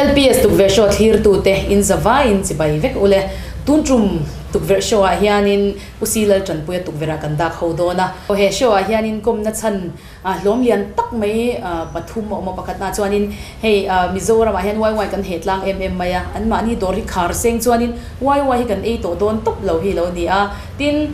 LPS tukverh show thlirtute in zavaiin chibai vek ule. Tun tum tukverh show ah hianin U Si Laltanpuia tukverh ah kan dak ho dawn a. He show ah hianin kawmna chhan hlawm lian tak mai pathum a awm a, pakhatna chuanin hei Mizoram ah hian waiwai kan heh tlang em em mai a, anmahni dawr hi khar seng chuanin waiwai hi kan ei tawh dawn tawp lo hi lo ni a. Tin,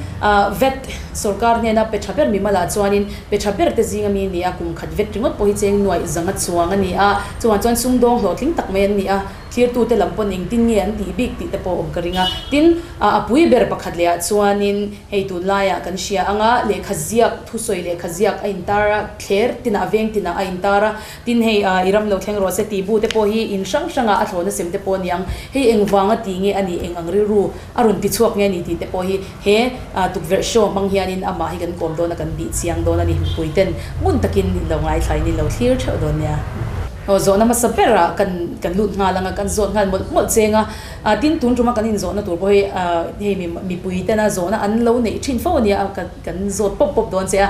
vet sorkar hnena pe tha ber mimal ah chuanin pe tha ber te zing ami ni a, kum khat vet ringawt pawh hi cheng nuaih zanga chuang a ni a, chuvang chuan sumdawng hlawhtling tak mai an ni a, thlirtute lam pawn engtin nge an tih bik tih te pawh awm ka ring a. Tin, a pui ber pakhat leh ah chuanin hei tunlaiah kan hria ang a, lehkha ziak, thusawi lehkha ziak a intar a, thler tinah veng tinah a intar a, Tin, hei i ram lo thleng rawh se tih bu te pawh hi in hrang hrangah a thlawhna sem te pawh a ni ang. Hei engvanga tih nge a nih, eng ang rilru a rawn ti chhuak nge a ni tih te pawh hi he tukverh show hmang hianin amah hi kan kawm dawn a, kan bih chiang dawn a ni. Mipui ten ngun takin in lo ngaithlain in lo thlir theuh dawn nia. Aw zawhna hmasa berah kan kan lut nghal ang a, kan zawt nghal mawlh mawlh cheng a. Tin, tun tuma kan inzawhna tur pawh hi hei mipui tena zawhna an lo neih thin fo a nia, kan zawt pawp pawp dawn che a.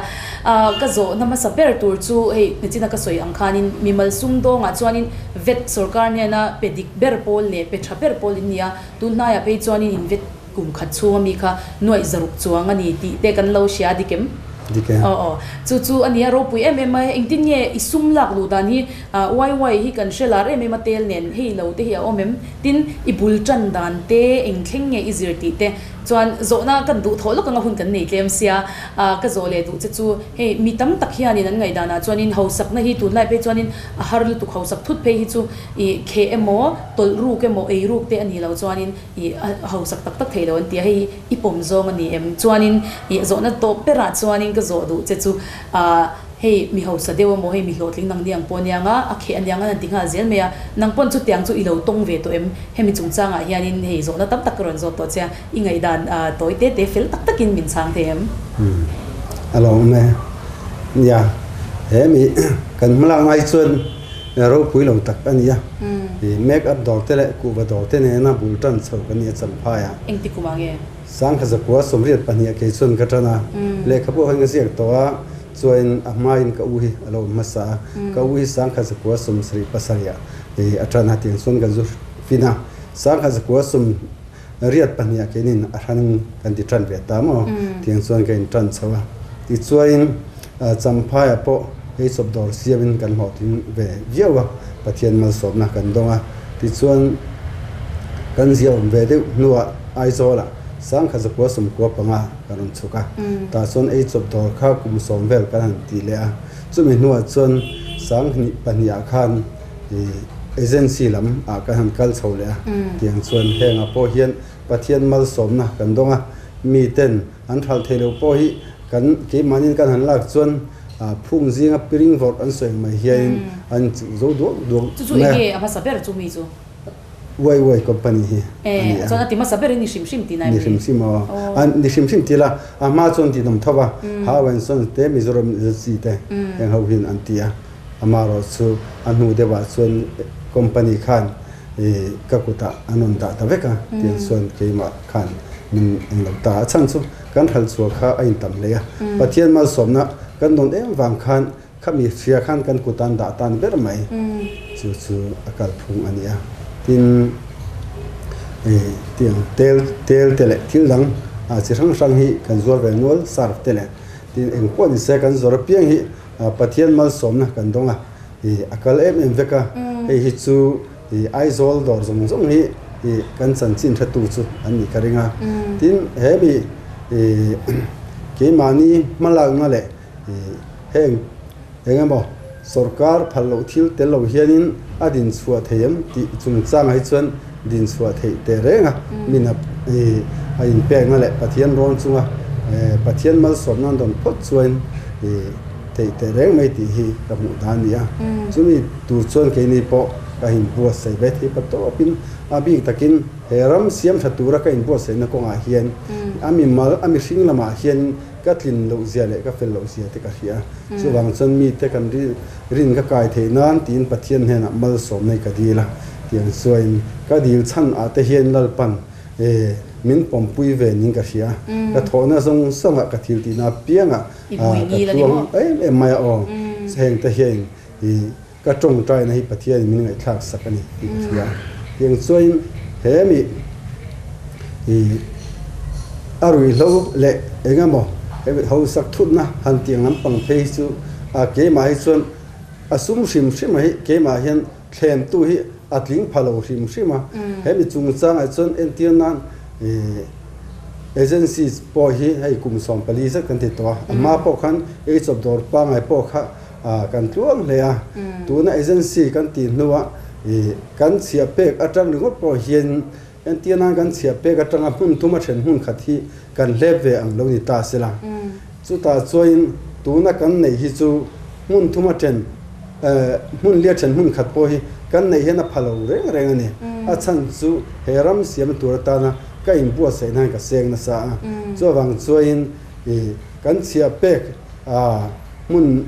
Ka zawhna hmasa ber tur chu hei nichina ka sawi ang khanin mimal sumdawngah chuanin vet sorkar hnena pe dik ber pawl leh pe tha ber pawl in ni a, tun hnaiah phei chuanin in vet kum khat chhunga mi kha nuaih zaruk chuang a ni tih te kan lo hria dik em? Dik e. Aw aw. Chu chu a nia ropui em em a, engtin nge i sum lak luh dan hi YY hi kan hre lar em em a tel nen hei lo te hi a awm em? Tin, i bul tan dan te eng thleng nge i zir tih te chuan zawhna kan duh thawh lawk anga hun kan nei tlem sia ka zawh leh duh che chu hei mi tam tak hianin an ngaihdanah chuanin hausakna hi tunlai phei chuanin a har lutuk hausak thut phei hi chu i kheh emaw tawlh ruk emaw ei ruk te a nih loh chuanin i hausak tak tak thei lo an ti a, hei hi i pawm zawng a ni em? Chuanin i zawhna tawp berah chuanin ka zawh duh che chu ah hei mi hausa deuh emaw hei mi hlawhtling nang niang pawh aniang a, a kheh aniang a han ti nghal zel mai a, nang pawn chutiang chu i lo tawng ve tawh em? Hemi chungchangah hianin hei zawhna tam tak ka rawn zawt tawh che a, i ngaihdan tawi te te fel tak takin min chhang thei em? Umm a lo awm e. Nia, he mi kan hmalak ngai chuan ropui lo tak a ni a, i make up dawr te leh kuhva dawr te nena bul tan chho kan ni a Champhai ah. Engti kum ah nge? Sangkha zakua 82 ah kei chuan ka tan a, lehkha pawh khan ka ziak tawh a, chuan a hmain ka u hi a lo awm hmasa a, ka u hi sangkha zakua 77 ah i a tan a tiang chuan kan zu fin a, sangkha zakua 82 ah keinin a hran kan ti tan ve ta maw tiang chuan ka in tan chho a, tichuain Champhai ah pawh ei chawp dawr siamin kan hlawhtling ve viau a, Pathian malsawmna kan dawng a, tichuan kan zia awm ve deuh hnuah Aizawl ah sangkhat zakua 95 kan rawn chhuk a, tah chuan ei chawp dawr kha kum 10 vel kan han ti leh a, chumi hnuah chuan 2002 ah khan agency lam ah kan han kal chho leh a, tiang chuan hengah pawh hian Pathian malsawmna kan dawng a, miten an hral thei lo pawh hi kan keimahniin kan han lak chuan phung zinga piring vawrh an sawi mai hianin an chuh zo duak duak Chu chu mai a. enge a hmasa ber chu mi chu? Uai uai company hi a ni a. Chuan a ti hmasa ber in ni hrim hrim tih nai Ni hrim hrim aw. A ni hrim hrim ti la, a hma chuan ti nawm tho va, Hau and Sons te Mizoram Agency te heng ho hian an ti a. Amaherawh chu a hnu deuhah chuan company khan ka kutah an rawn dah ta vek a, tiang chuan keimah khan min eng lo ta. A chhan chu kan hral chhuah kha a intam hle a, Pathian malsawmna kan dawn em vang khan khami hria khan kan kut an dah tan ber mai. Chu chu a kalphung a ni a. Tin, tiang tel tel te leh thil dang chi hrang hrang hi kan zuar ve nual surf te leh tin engpawh ni se kan zuar apiang hi Pathian malsawmna kan dawng a, i a kal em em vek a, hei hi chu i Aizawl dawr zawng zawng hi i kan chanchin hretu chu an nih ka ring a. Tin, he mi i keimahni hmalakna leh i heng eng emaw sorkar phal loh thil tel lo hianin a din chhuah thei em tih chungchangah hi chuan din chhuah theih teh reng a, min a i a inpekna leh Pathian rawn chunga Pathian malsawmna an dawn phawt chuan i theih teh reng mai tih hi ka hmuh dan a ni a. Chumi tur chuan keini pawh ka inbuatsaih ve thei pa tawpin a bik takin he ram siam tha tura ka inbuatsaihna kawngah hian a mimal a mihring lamah hian ka tlin loh zia leh ka fel loh zia te ka hria. Chuvang chuan mite kan rin ka kai theih nan tiin Pathian hnenah malsawmna hi ka dil a. Tiang chuain ka dil chhan ah te hian Lalpan e min pawmpui ve ning ka hria. Ka thawhna zawng zawngah ka thil tihna apiangah ka tluang em em mai a aw. Heng te hian i. ka tawngtaina hi Pathianin min ngaihthlak sak a ni tih ka hria. Tiang chuain he mi ih a ruihhlo leh eng emaw hausak thutna han tih ang lampang phei hi chu a keimah hi chuan a sum hrim hrim a hi keimah hian thlentu hi a tling pha lo hrim hrim a. He mi chungchangah chuan entir nan ih agencies pawh hi hei kum 14 zet kan ti tawh a, a hma pawh khan ei chawp dawr pangngai pawh kha kan tluang hle a. Tuna agency kan tih hnuah ih kan chhiah pek atang ringawt pawh hian entir nan kan chhiah pek atanga hmun thum a then hmun khat hi kan hlep ve ang lo ni ta sela. Chutah chuain tuna kan neih hi chu hmun thum a then hmun lia then hmun khat pawh hi kan neih hian a pha lo reng reng a ni. A chhan chu he ram siam tur atana ka inbuatsaih nan ka seng nasa a. Chuvang chuain ih kan chhiah pek a hmun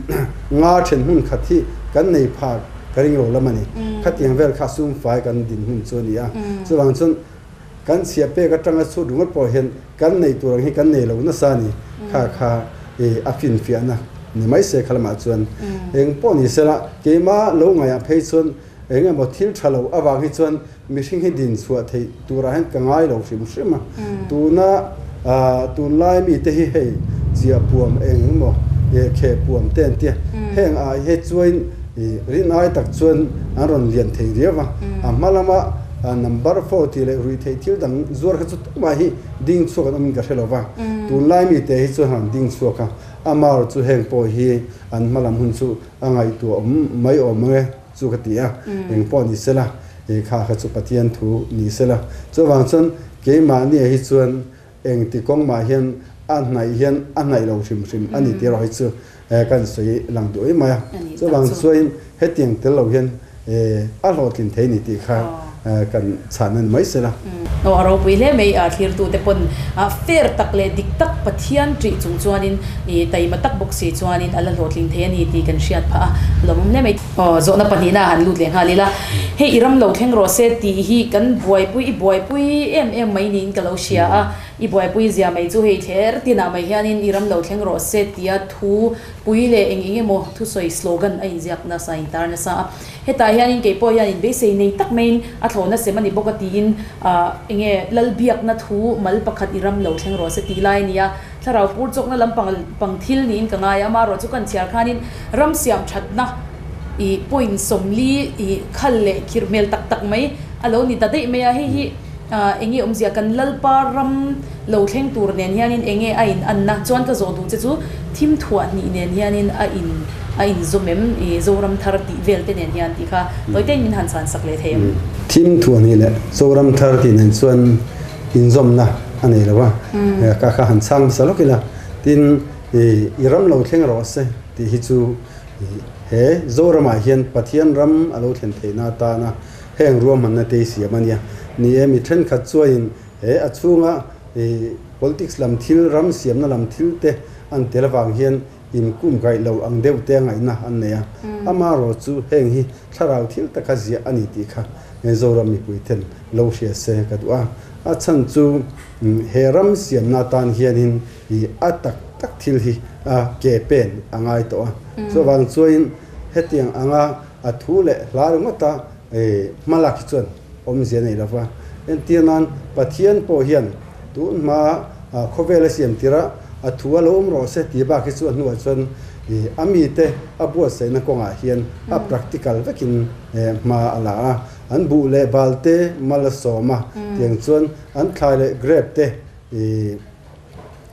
nga then hmun khat hi kan nei phak ka ring lo lam a ni. Khatiang vel kha sum fai kan dinhmun chu a ni a. Chuvang chuan kan chhiah pek atanga chhut ringawt pawh hian kan nei tur ang hi kan nei lo nasa a ni. Kha kha ih a finfiahna ni mai se kha lamah chuan eng pawh ni sela keimah lo ngaihah phei chuan eng emaw thil tha lo avang hi chuan Mihring hi din chhuah theih turah hian ka ngai lo hrim hrim a. Tuna tunlai mite hi hei chiah puam eng emaw kheh puam te an tia. Heng ah hi chuan rin ai tak chuan an rawn lian thei riau a. A hma lama number four tih leh ruih theih thil dang zuar kha chu tumah hi ding chhuak an awmin ka hre lo va. Tunlai mite hi chuan han ding chhuak a. Amar chu heng pawh hi an hma lam hun chu a ngaihtuah awm mai awm ang e. Chu ka ti a, eng pawh ni sela, he kha kha chu Pathian thu ni sela. Chuvang chuan keimahni ah hi chuan eng ti kawng mah hian a hnaih hian a hnaih lo hrim hrim a ni tih erawh hi chu kan sawi lang duh mai a. Chuvang chuan hetiang tel lo hian a hlawhtlin thei ni tih kha kan chhan a ni mai sela. Aw a ropui hle mai a thlirtute pawn fair tak leh dik tak Pathian ṭih chung chuanin i taima tak bawk si chuanin a la hlawhtling thei a ni tih kan hriat phah a, lawmawm hle mai. Aw zawhna pahnihna han lut leh nghal ila, hei i ram lo thleng rawh se tih hi kan buaipui i buaipui em em mai niin ka lo hria a, i buaipui zia mai chu hei thler tinah mai hianin i ram lo thleng rawh se tia thu pui leh eng eng emaw thusawi slogan a inziak nasa a intar nasa a. Hetah hianin kei pawh hianin beisei nei tak maiin a thlawhna sem a ni bawk a tiin eng nge Lalbiakna thu mal pakhat i ram lo thleng rawh se tih lai a ni a, thlarau pur chawkna lampang pang thil niin ka ngai a, amaherawh chu kan chhiar khanin ram siam thatna i point 40 i khal leh khirh hmel tak tak mai a lo ni ta daih mai a, hei hi eng nge awmzia kan Lalpa ram lo thleng tur nen hianin eng nge a in anna chuan ka zawh duh che chu thim thuah hnih nen hianin a in a in zawm em i Zoram thar tih vel te nen hian tih kha tawi tein min han chhan sak leh thei em? Thim thuah hnih leh Zoram thar tih nen chuan inzawmna a nei lo a, ka kha han chhang hmasa lawk ila tin i ram lo thleng rawh se tih hi chu he Zoramah hian Pathian ram a lo thlen theihna atana Heng ruahmanna te hi siam a nia. Ni e, mi thenkhat chuanin he a chhunga politics lam thil, ram siamna lam thil te an tel avang hian inkum kaih lo ang deuh te a ngaihna an nei a. Amaherawh chu heng hi thlarau thil taka ziah a ni tih kha Zoram mipui ten lo hria se ka duh a. A chhan chu he ram siamna atan hianin a tak tak thil hi a ke pen a ngai tawh a. Chuvang chuanin hetiang anga A thu leh hla ringawta hmalak hi chuan awmzia nei lova. Entir nan Pathian pawh hian tun hma khawvel a siam tir a, a thu a lo awm rawh se tih bak hi chu a hnuah chuan a mite a buatsaihna kawngah hian a practical vekin hma a la a. An buh leh bal te mal a sawm a, tiang chuan an thlai leh grape te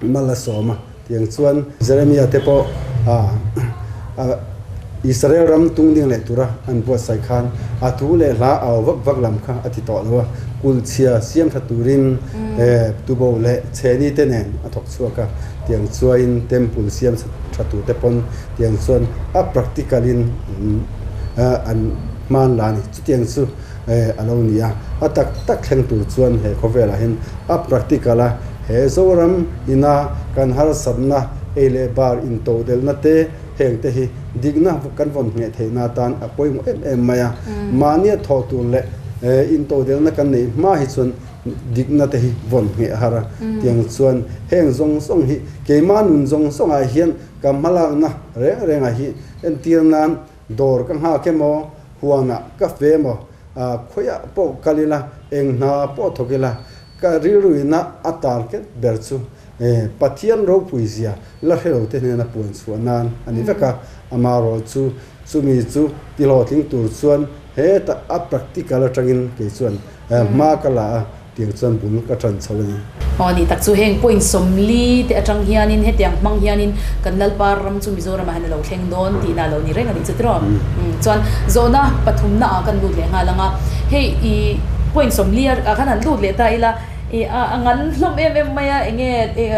Mal a sawm a, tiang chuan Jeremia te pawh Israel ram tung ding leh tura an buatsaih khan a thu leh hla au vak vak lam kha a ti tawh lo a, kulhchhia siam tha turin tubo leh chheni te nen a thawk chhuak a, tiang chuain temple siam tha tur te pawn tiang chuan a practical in an hman la a ni. Chutiang chu a lo ni a, a tak tak thleng tur chuan he khawvelah hian a practical a, he Zoram ina kan harsatna ei leh bar intodelhna te heng te hi dikna kan vawn ngheh theihna atan a pawimawh em em mai a, mahnia thawh tur leh intodelhna kan neih hma hi chuan dikna te hi vawn ngheh a har a, tiang chuan heng zawng zawng hi keimah nun zawng zawngah hian ka hmalakna reng rengah hi entir nan. Dawr ka nghak emaw, huanah ka fe emaw, khawiah pawh kal ila, eng hna pawh thawk ila, ka rilruina a target ber chu Pathian ropui zia la hre lo te hnena puan chhuah nan a ni vek a. Amaherawh chu chumi chu tihlawhtling tur chuan hetah a practical atangin kei chuan hma ka la a. Tiang chuan bul ka ṭan chho a ni. Aw ni tak chu heng point 40 te aṭang hianin hetiang hmang hianin kan Lalpa ram chu Mizoramah hian a lo thleng dawn tihna a lo ni reng a nih chu tiraw? Chuan zawhna pathumna ah kan lut leh nghal ang a, hei i point 40 ah khan han lut leh ta ila i a ngan hlawm em em mai a, enge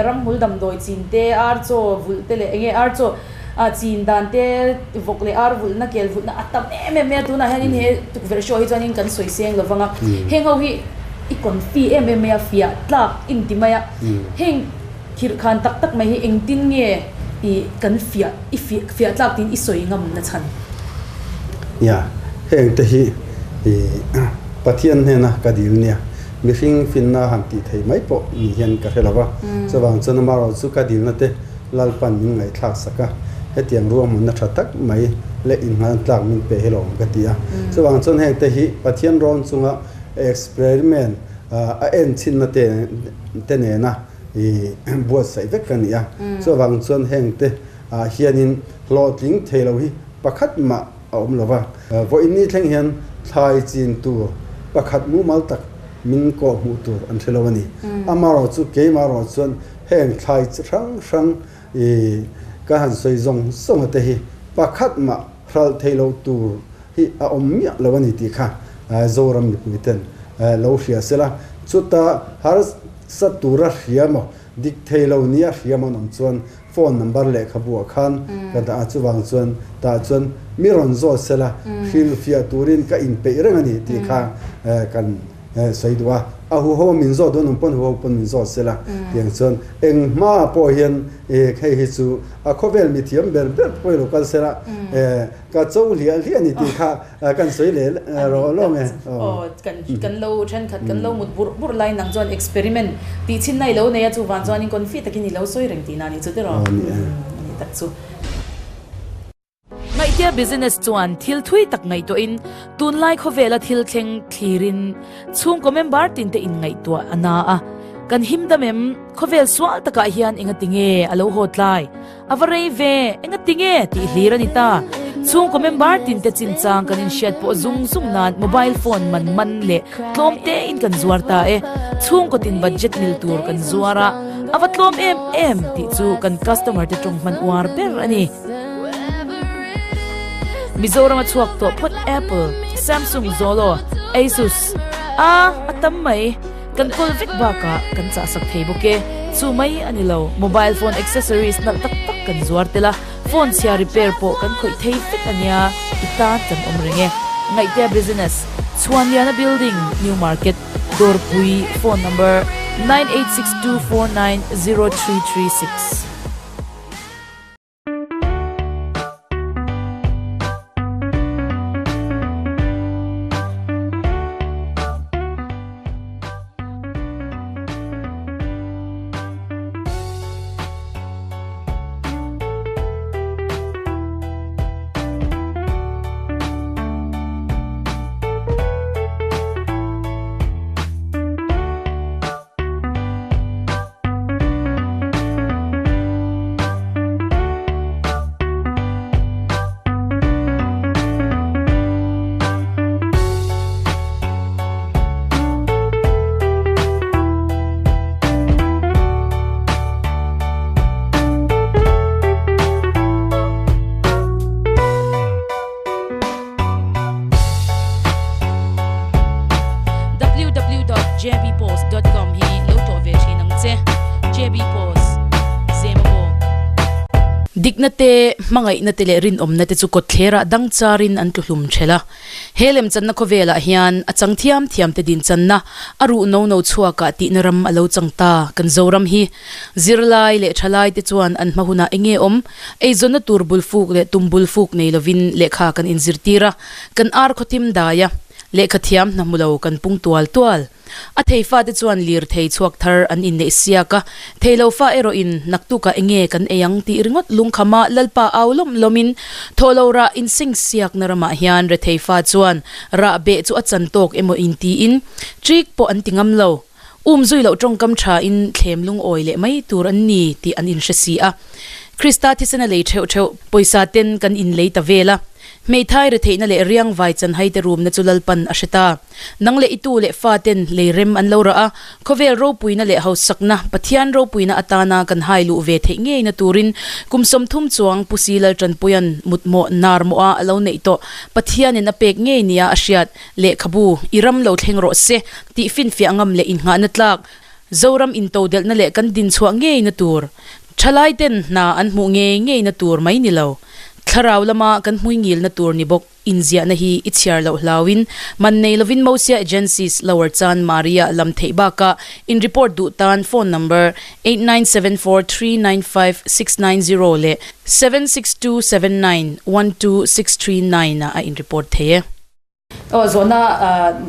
ramhmul damdawi chin te, ar chaw vulh te leh enge ar chaw a chin dan te vawk leh ar vulhna kel vulhna a tam em em mai a tunah hianin he tukverh show hi chuanin kan sawi seng lo vang a heng ho hi i confi em em mai a fiah tlak in ti mai a heng khirh khan tak tak mai hi engtin nge i kan fiah i fiah tlak tiin i sawi ngam na chhan. Nia heng te hi i Pathian hnena ka dil nia mihring finna han tih thei mai pawh ni hian ka hre lo va chuvang chuan amaherawhchu chu ka dilna te Lalpan min ngaihthlak sak a, hetiang ruahmanna tha tak mai leh innghan tlak min pe hi lawm ka ti a. Chuvang chuan heng te hi Pathian rawn chunga experiment a en chhinna te te nena i buatsaih vek ka ni a. Chuvang chuan heng te ah hianin hlawhtling thei lo hi pakhat mah a awm lo va. Vawiin ni thleng hian thlai chin tur pakhat mumal tak min kawh hmuh tur an hre lo a ni. Amaherawhchu keimah chuan Heng thlai chi hrang hrang i ka han sawi zawng zawng a te hi pakhat mah hralh thei lo tur hi a awm miah lo a ni tih kha Zoram mipui ten lo hria se la, chuta harsa tura hria maw, dik thei lo nia hria maw an awm chuan phone number lehkhabu ah khan ka dah a, chuvang chuan tah chuan mi rawn zawt se la, hrilhfiah turin ka inpeih reng a ni tih kha kan sawi duh a, a huho min zawt dawn ang pawn huho pawn min zawt se la tiang chuan eng hma pawh hian hei hi chu a khawvel mi thiam ber ber pawh hi lo kal se la ka cho hliah hliah a ni tih kha kan sawi leh rawh lawm e. Aw kan lo thenkhat kan lo mut burh burh lai nang chuan experiment tih chhinna i lo nei a chuvang chuanin confi takin i lo sawi reng tihna a nih chu tiraw? Aw ni e. A ni tak chu. Ngaihtia business chuan thil thui tak ngaihtuahin tunlai khawvela thil thleng thlirin chhungkaw member tinte inngaihtuah a na a. Kan him dam em? Khawvel sual takah hian engati nge a lo haw tlai? A va rei ve, engati nge tih hlir a ni ta. Chhungkaw member tinte chinchang kan inhriat pawh zung zung nan mobile phone man man leh tlawm tein kan zuar ta e. Chhungkaw tin budget mil tur kan zuar a, a va tlawm em em tih chu kan customer te tawng hman uar ber a ni. Mizoram a chhuak tawh phawt Apple, Samsung, Zolo, Asus a a tam mai. Kan kawl vek bakah kan chahsak thei bawk e. Chu mai a ni lo, mobile phone accessories nalh tak tak kan zuar tel a, phone chhia repair pawh kan khawih thei vek a nia, i tan kan awm reng e. Ngaihtea Business, Chhuanliana Building, New Market, Dawrpui, phone number, 9862490336. www.jbpost.com hi lo tlawh ve thin ang che. JB Post, Zemabawk. Dikna te, hmangaihna te leh rinawmna te chu kawtthlerah dang charin an tluhlum thelh a. He lemchanna khawvelah hian a chang thiam thiam te dinchanna a ruh no no chhuakah tihna ram a lo chang ta. Kan Zoram hi zirlai leh thalai te chuan an hma hunah enge awm? Eizawnna tur bulfuk leh tum bulfuk nei lovin lehkha kan inzirtir a, kan ar khawthim dai a, lehkha thiam hna hmu lo kan pung tual tual. A thei fate chuan lirthei chhuak thar an inneih siak a, thei lo fa erawhin naktukah enge kan ei ang tih ringawt lungkhama Lalpa au lawm lawmin thawh lo rah inseng siakna ramah hian rethei fa chuan rah beh chu a chan tawk emaw intiin ṭik pawh an ti ngam lo. Um zui loh tawngkam thain thlem lungawi leh mai tur an ni tih an inhre si a. Krista thisena lei theuh theuh pawisa ten kan inlei ta vel a. Hmeithai retheihna leh riang vai chanhaite rumna chu Lalpan a hre ta. Nang leh i tu leh fa ten lei rem an lo rah a, khawvel ropuina leh hausakna, Pathian ropuina atana kan hai luh ve theih ngeina turin kum 30 chuang Pu Si Laltanpuia'n mutmawh nar mawha a lo neih tawh Pathianin a pek ngei nia a hriat lehkhabu i ram lo thleng rawh se tih finfiah ngam leh inngahna tlak Zoram intodelhna leh kan dinchhuah ngeina tur thalai ten hna an hmuh ngei ngeina tur mai ni lo thlarau lama kan hmuingilna tur ni bawk. Inziahna hi i chhiar loh hlauin man nei lovin Mosia Agencies Lower Chan Maria lam theih bakah in report duh tan phone number 8974395690 leh 7627912639 ah a in report thei e. Aw zawhna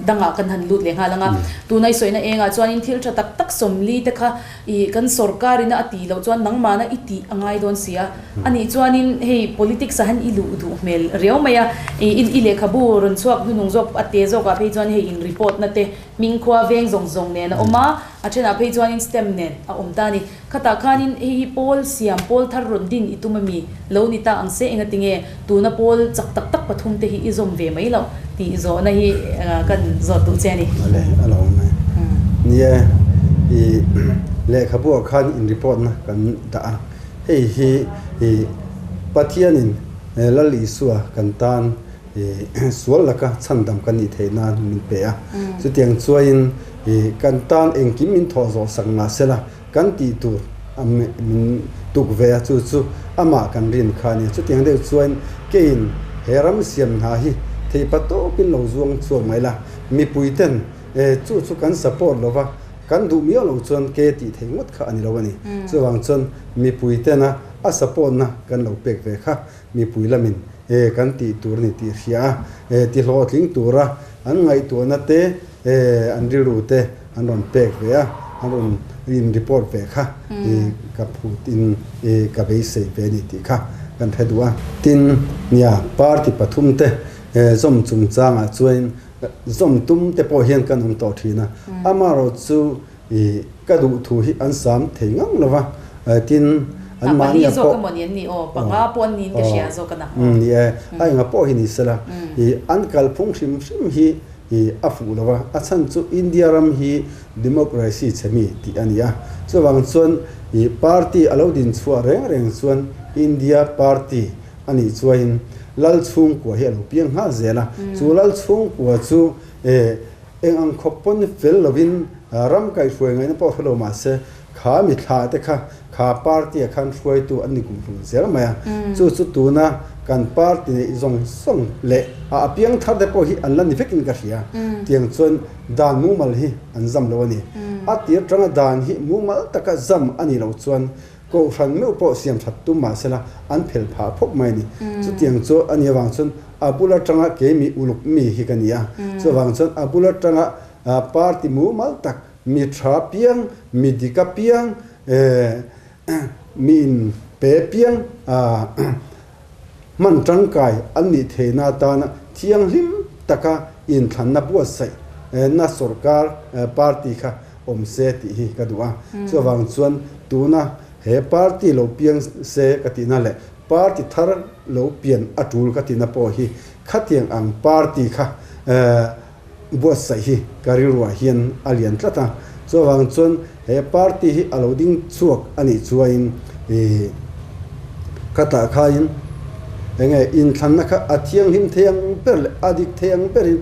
dangah kan han lut leh nghal ang a, tuna i sawina engah chuanin thil tha tak tak 40 te kha i kan sorkarina a tih loh chuan nangmahna i tih a ngai dawn si a. A nih chuanin hei politics ah hian i luh duh hmel riau mai a, i i lehkhabu rawn chhuak hnunung zawk a te zawkah phei chuan hei in report na te hmingkhua veng zawng zawng nen a awm a, a thenah phei chuanin stamp nen a awm ta a ni. Khatah khanin hei hi pawl siam pawl thar rawn din i tum ami lo ni ta ang se engatinge tuna pawl chak tak tak pathum te hi i zawm ve mai loh tih zawhna hi kan zawt duh che a ni. Awle a lo awm e. Nia i lehkhabu ah khan in report na kan dah a. Hei hi i Pathianin Lal Isua kan tan i sual laka chhandam kan nih theih nan min pe a. Chutiang chuain i kan tan engkim min thawh zawh sak mah sela kan tih tur a min tuk ve a, chu chu amah kan rin kha a ni. Chutiang deuh chuan keiin he ram siam hna hi theihpa tawpin lo zuang chhuak mai la, mipuiten chu chu kan support lova, Kan duh miau lo chuan ke tih theih ngawt kha a ni lo a ni. Chuvang chuan mipui tena a support na kan lo pek ve kha mipui lamin e kan tih tur a ni tih hria a, e ti hlawhtling tura an ngaihtuahna te e an rilru te an rawn pek ve a, an rawn in report ve kha e ka phut in e ka beisei ve a ni tih kha kan hre duh a. Tin, nia party pathum te e zawm chungchangah chuan Zawm tum te pawh hian kan awm tawh thin a, amaherawh chu i ka duh thu hi an sam thei ngang lo va, tin an mahni a pawh ni e, a enga pawh hi ni sela i an kalphung hrim hrim hi i a fuh lo va, a chhan chu India ram hi democracy chhe mi tih a ni a, chuvang chuan i party a lo din chhuah reng reng chuan India party A nih chuain Lal chhungkua hi a lo piang nghal zel a, chu Lal chhungkua chu eng ang khawp pawn fel lovin ram kaihhruai ngaihna pawh hre lo mah se kha mi thlah te kha kha party ah khan hruaitu an ni kum hlum zel mai a, chu chu tuna kan party neih zawng zawng leh a apiang thar te pawh hi an la ni vekin ka hria, tiang chuan dan mumal hi an zam lo a ni. A tir tanga dan hi mumal taka zam a nih loh chuan Kohhran meuh pawh siam that tum mah sela an phel phah phawp mai a ni. Chutiang chu a nih avang chuan a bul atanga keimi uluk mi hi ka ni a. Chuvang chuan a bul atanga party mumal tak, mi tha piang, mi dik apiang, mi in pe piang hman tangkai an nih theihna atana thianghlim taka inthlanna buatsaih na sorkar party kha awm se tih hi ka duh a. Chuvang chuan tuna he party lo piang se ka tihna leh party thar lo pian a tul ka tihna pawh hi khatiang ang party kha buatsaih hi ka rilruah hian a lian tlat a. Chuvang chuan he party hi a lo ding chhuak a nih chuain ih ka tah khain enge inthlanna kha a thianghlim thei ang ber leh a dik thei ang berin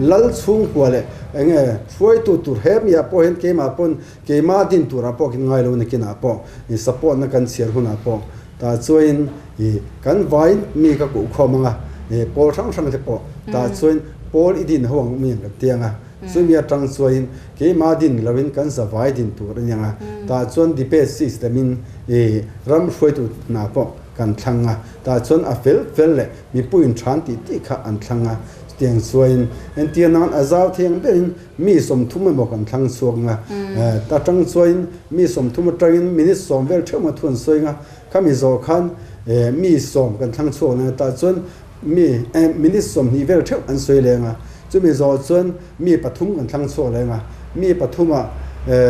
lal chhungkua leh enge hruaitu tur he miah pawh hian keimah pawn keimah din turah pawh kin ngai lo nakinah pawh ih support na kan chhiar hunah pawh tah chuain ih kan vain mi ka kuh khawm anga ih pawl hrang hrang te pawh tah chuain pawl i din ho ang mi ang kan ti anga chumi atang chuain keimah din loin kan zavai din tur a ni anga tah chuan debate system in ih ram hruaitu hna pawh kan thlang a tah chuan a fel fel leh mipuiin than tih tih kha an thlang a. Chutiang chuain entir nan a zau thiang berin mi 30 emaw kan thlang chhuak ang a. Ta tang chuain mi 30 atangin minute 10 vel theuh emaw thu an sawi ang a. Khami zawh khan mi 10 kan thlang chhuak leh ang a. Tah chuan mi minute 20 vel theuh an sawi leh ang a. Chumi zawh chuan mi pathum kan thlang chhuak leh ang a. Mi pathumah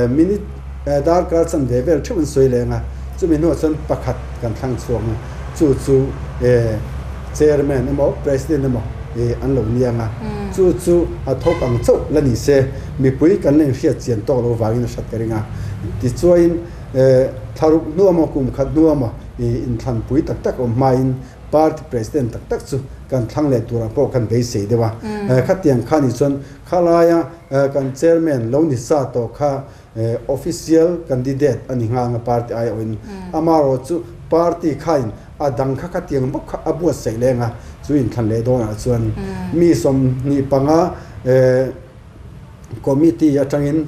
minute darkar chanve vel theuh an sawi leh ang a. Chumi hnuah chuan pakhat kan thlang chhuak ang a. Chu chu chairman emaw president emaw an lo ni ang a. Chu chu a thawk ang chauh la ni se mipui kan la inhriat chian tawk lo vangin a hrat ka ring a. Tichuain thlaruk hnu emaw kum khat hnu emaw inthlanpui tak tak awm hmain Party President tak tak chu kan thlang leh turah pawh kan beisei deuh a. Khatiang kha nih chuan khalaia kan Chairman lo ni sa tawh kha official candidate a ni nghal anga party aiawhin amaherawh chu party khain a dang kha khatiang bawk kha a buatsaih leng a, chu inthlan leh dawnah chuan mi 25 Committee atangin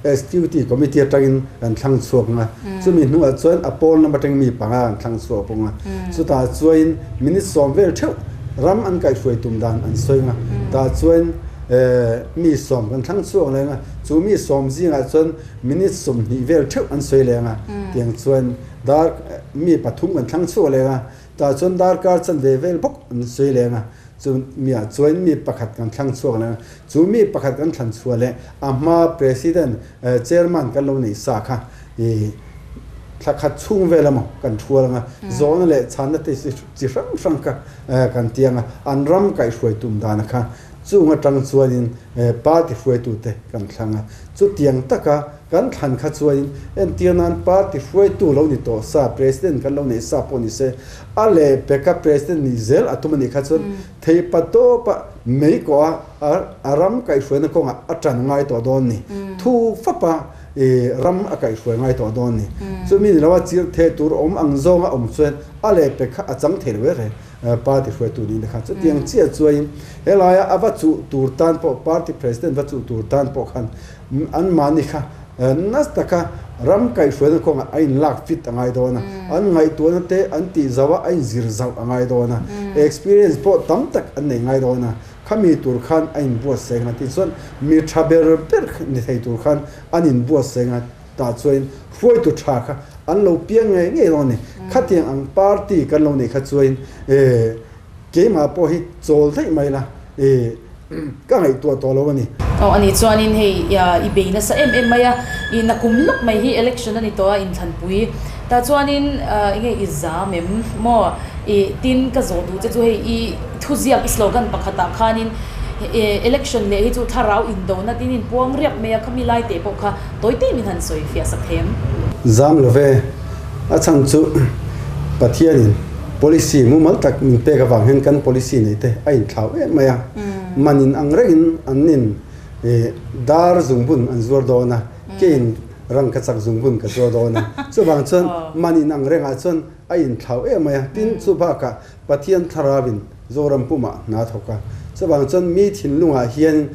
Executive Committee atangin kan thlang chhuak ang a, chumi hnuah chuan a pawn lam atangin mi panga an thlang chhuak bawk ang a, chutah chuain minute 10 vel theuh ram an kaihhruai tum dan an sawi ang a, tah chuan mi 10 kan thlang chhuak leh ang a, chu mi 10 zingah chuan minute 20 vel theuh an sawi leh ang a, tiang chuan dar mi pathum kan thlang chhuak leh ang a, tah chuan darkar chanve vel bawk an sawi leh ang a. Chu miah chuan mi pakhat kan thlang chhuak leh a, chu mi pakhat kan thlan chhuah leh a hma President, Chairman kan lo neih sa kha i thla khat chhung vel emaw kan thual ang a, zawhna leh chhanna te chi hrang hrang kha kan ti ang a, an ram kaihhruai tum dana kha chung atang chuanin party hruaitute kan thlang a, chutiang taka kan thlan kha chuanin entir nan party hruaitu lo ni tawh sa, President kan lo neih sa pawh ni se, A leh peka President nih zel a tum a nih kha chuan theipa tawpa mei kawh a a ram kaihhruaina kawngah a tan ngai tawh dawn ni. Thu fapa i ram a kaihhruai ngai tawh dawn ni. Chumi ni loa chirh theh tur awm ang zawnga awm chuan a leh pek kha a chang thei lo e party hruaitu niin te khan chutiang chiah chuain helaia a va chuh tur tan pawh party President va chuh tur tan pawh khan Anmahni kha nasa taka ram kaihhruaina kawngah a inlak fit a ngai dawn a, an ngaihtuahna te an tih zauh a, a inzir zauh a ngai dawn a, experience pawh tam tak an nei ngai dawn a, khami tur khan a inbuatsaih ang a tih chuan mi tha ber ber ni thei tur khan an inbuatsaih ang a, tah chuan hruaitu tha kha an lo piang ngei ngei dawn a ni. Khatiang ang party kan lo neih kha chuan Keimah pawh hi chawl daih mai la i ka ngaihtuah tawh lo a ni. Aw a nih chuanin hei i bei nasa em em mai a, i nakum lawk mai hi election a ni tawh a inthlanpui tah chuanin enge i zam em maw i tin ka zawh duh che chu hei i thuziak i slogan pakhatah khanin election leh hi chu thlarau indona tin inpuang riak mai a khami lai teh pawh kha tawi te min han sawi fiah sak thei em? Zam lo ve. A chhan chu Pathianin policy mumal tak min pek avang hian kan policy nei te a inthlau em mai a. Manin ang rengin an nin dar zungbun an zuar dawn a, keiin rangkachak zungbun ka zuar dawn a. Chuvang chuan manin ang rengah chuan a inthlau em mai a. Tin, chu bakah Pathian thlarauin Zoram pumah hna thawk a. Chuvang chuan mi thinlungah hian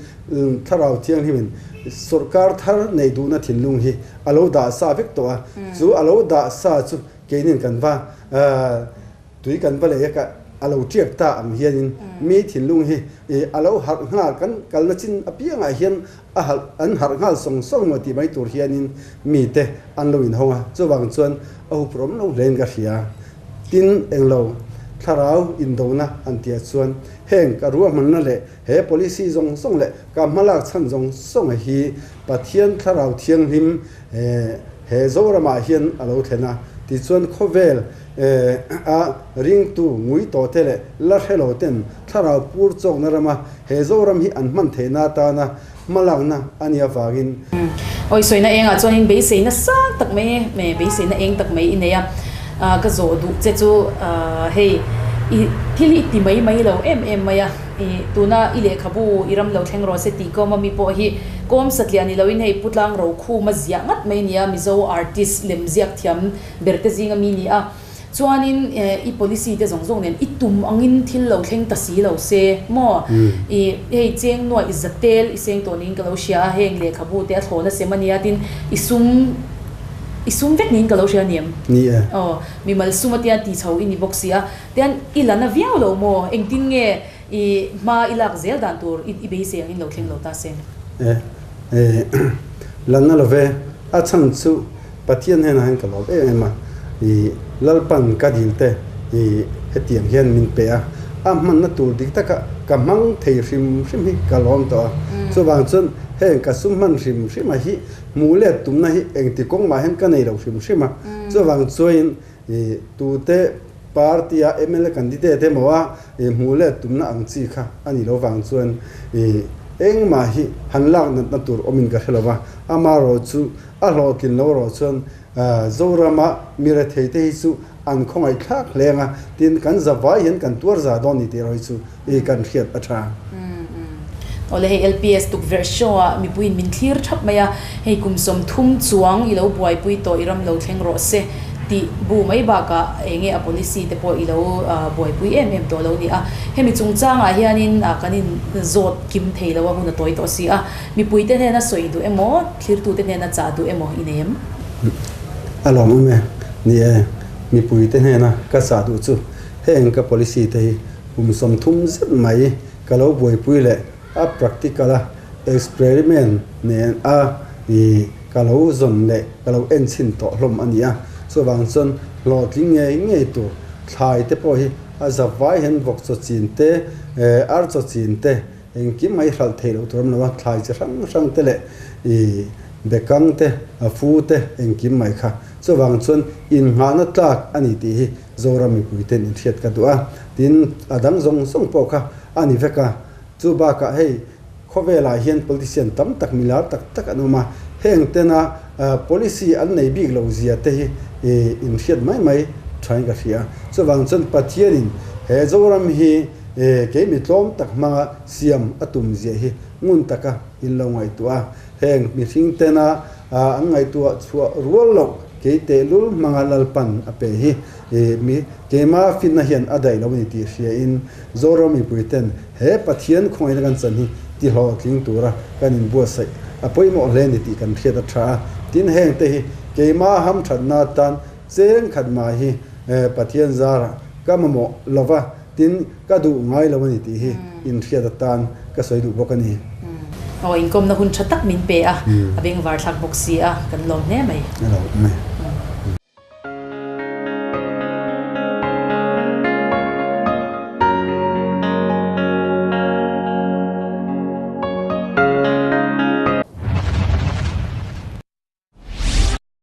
thlarau thianghlimin sawrkar thar nei duhna thinlung hi a lo dah sa vek tawh a. Chu a lo dah sa chu keinin kan va tui kan va lei a ka a lo tiak ta ang hianin mi thinlung hi a lo harh nghal kan kalna chin apiangah hian a harh an harh nghal sawng sawng maw tih mai tur hianin mite an lo inhawng a. Chuvang chuan a huphurhawm lo hlein ka hria. Tin, englo thlarau indona han tih ah chuan heng ka ruahmanna leh he policy zawng zawng leh ka hmalak chhan zawng zawng hi Pathian thlarau thianghlim he Zoramah hian a lo thlen a, tichuan khawvel a ringtu ngui tawh te leh la hre lo ten thlarau pur chawkna rama he Zoram hi an hman theihna atana hmalakna a nih avangin. Awi sawina engah chuanin beiseina sang tak mai e, beiseina eng tak mai i nei a, ka zawh duh che chu hei i thil hi i ti mai mai lo em em mai a, i tuna i lehkhabu i ram lo thleng rawh se tih kawm a mi pawh hi kawm satliah ni loin hei Pu Tlang Rokhuma ziah ngat mai a ni a, Mizo artist lem ziak thiam ber te zinga mi ni a. Chuanin i policy te zawng zawng nen i tum angin thil lo thleng ta si lo se maw? I hei cheng nuaih zatel i seng tawh niin ka lo hria a, heng lehkhabu te a thlawhna sem a nia tin i sum i sum vek niin ka lo hria a ni em? Ni e. Aw, mimal sum a tia ti chho i ni bawk si a, tian i la na viau lo maw? Engtin nge? I hma i lak zel dan tur i beisei angin lo thleng lo ta se. E, e, la na love, a chhan chu Pathian hnenah hian ka lawm em em a, i Lalpan ka dil te i hetiang hian min pe a, a hmanna tur dik taka ka hmang thei hrim hrim hi ka lawm tawh a, chuvang chuan heng ka sum hman hrim hrim a hi hmuh let tumna hi engti kawng mah hian ka nei lo hrim hrim a, chuvang chuan I tute party a mla candidate emaw a hmuh leh tumna ang chi kha a nih loh vang chuan i engmah hi han lak natna tur awmin ka hre lo va, amaherawh chu a hlawhtlin lo erawh chuan Zorama mi rethei te hi chu an khawngaih thlak hle ang a, tin kan zavai hian kan tuar za dawn ni tih erawh hi chu i kan hriat a tha. Awle hei LPS tukverh show ah mipuiin min thlir thap mai a, hei kum 30 chuang i lo buaipui tawh i ram lo thleng rawh se tih bu mai bakah eng nge a policy te pawh i lo buaipui em em tawh lo ni a. Hemi chungchangah hianin kan in zawt kim thei lo a hun a tawi tawh si a, mipuite hnena sawi duh emaw thlirtute hnena chah duh emaw i nei em? A lawmawm e, ni e, mipuite hnena ka chah duh chu heng ka policy te hi Kum 30 zet mai ka lo buaipui leh a practical a experiment nen a i ka lo zawn leh ka lo en chhin tawh hlawm a ni a. Chuvang chuan hlawhtling ngei ngei tur thlai te pawh hi a za vai hian vawk chaw chin te, ar chaw chin te engkim mai hralh theih loh tur a awm lo a, thlai chi hrang hrang te leh i bekang te, a fu te engkim mai kha. Chuvang chuan innghahna tlak a ni tih hi Zoram mipuiten inhriat ka duh a, tin a dang zawng zawng pawh kha a ni vek a. Chu bakah hei khawvelah hian politician tam tak milar tak tak an awm a, heng tena policy an nei bik lo zia te hi inhriat mai mai thain ka hria. Chuvang chuan Pathianin he Zoram hi keimi tlawm tak hmanga siam a tum zia hi ngun taka in lo ngaihtuah a, heng mihring tena an ngaihtuah chhuah rual loh kei tehlul hmanga Lalpan a pe hi mi keima finna hian a daih lo a ni tih hriain Zoram mipuiten he Pathian khawngaihna kan chan hi ti hlawhtling tura kan inbuatsaih a pawimawh hle a ni tih kan hriat a tha a. Tin, hengte hi keima hamthatna atan cheng khat mah hi Pathian zarah ka mamawh lova, Tin, ka duh ngai lo a ni tih hi inhriat atan ka sawi duh bawk a ni. Aw, inkawmna hun tha tak min pe a, a bengvar thlak bawk si a, kan lawm hle mai. A lo awm e.